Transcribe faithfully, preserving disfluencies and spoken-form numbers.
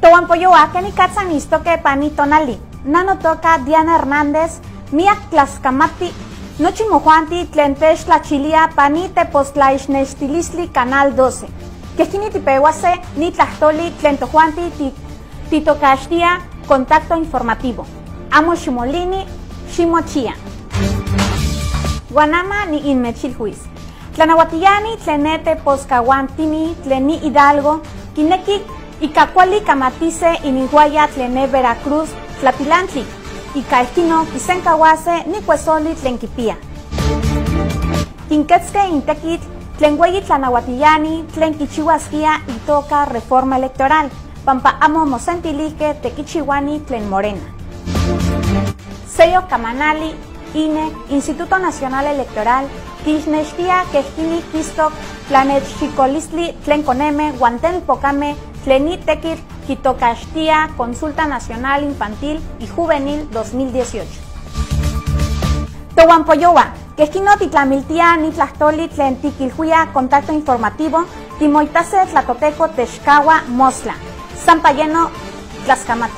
Tohuampoyohua, kenikatza anitztoque ipan ni tonali? Na notoca Diana Hernández. Miyac tlascamati nochi mojuanti tlen techtachilía ipan ni tepostlaixnextilistli Canal doce. Quej queni tipehuase ni tlajtoli tlen tojuanti ti-, titocaxtía contacto informativo. Amo ximolini, ximochiya. Huan ama niquinmechilhuis. Tlanahuatiyani tlen ne teposcahuantini tlen ni Hidalgo quinequi ica cuali camatise ininhuaya tlen ne Veracruz tlatilantli, ica ijquino quisencahuase ni cuesoli tlen quipiya. Quinquetzque intequit tlen hueyi tlanahuatiyani tlen quichihuasquía itoca reforma electoral, pampa amo mosentilijque tequichihuani tlen Morena. Seyoc camanali, INE, Instituto Nacional Electoral, quiixnextía quej queni quistoc tlanechicholistli tlen coneme huan telpocame tlen ni tequit quitocaxtía Consulta Nacional Infantil y Juvenil dos mil dieciocho. Tohuampoyohua, quej queni titlamiltía ni tlajtoli tlen tiquilhuía contacto informativo, timoitase tla Toteco techcahua mostla. Sampa yeno, tlascamati.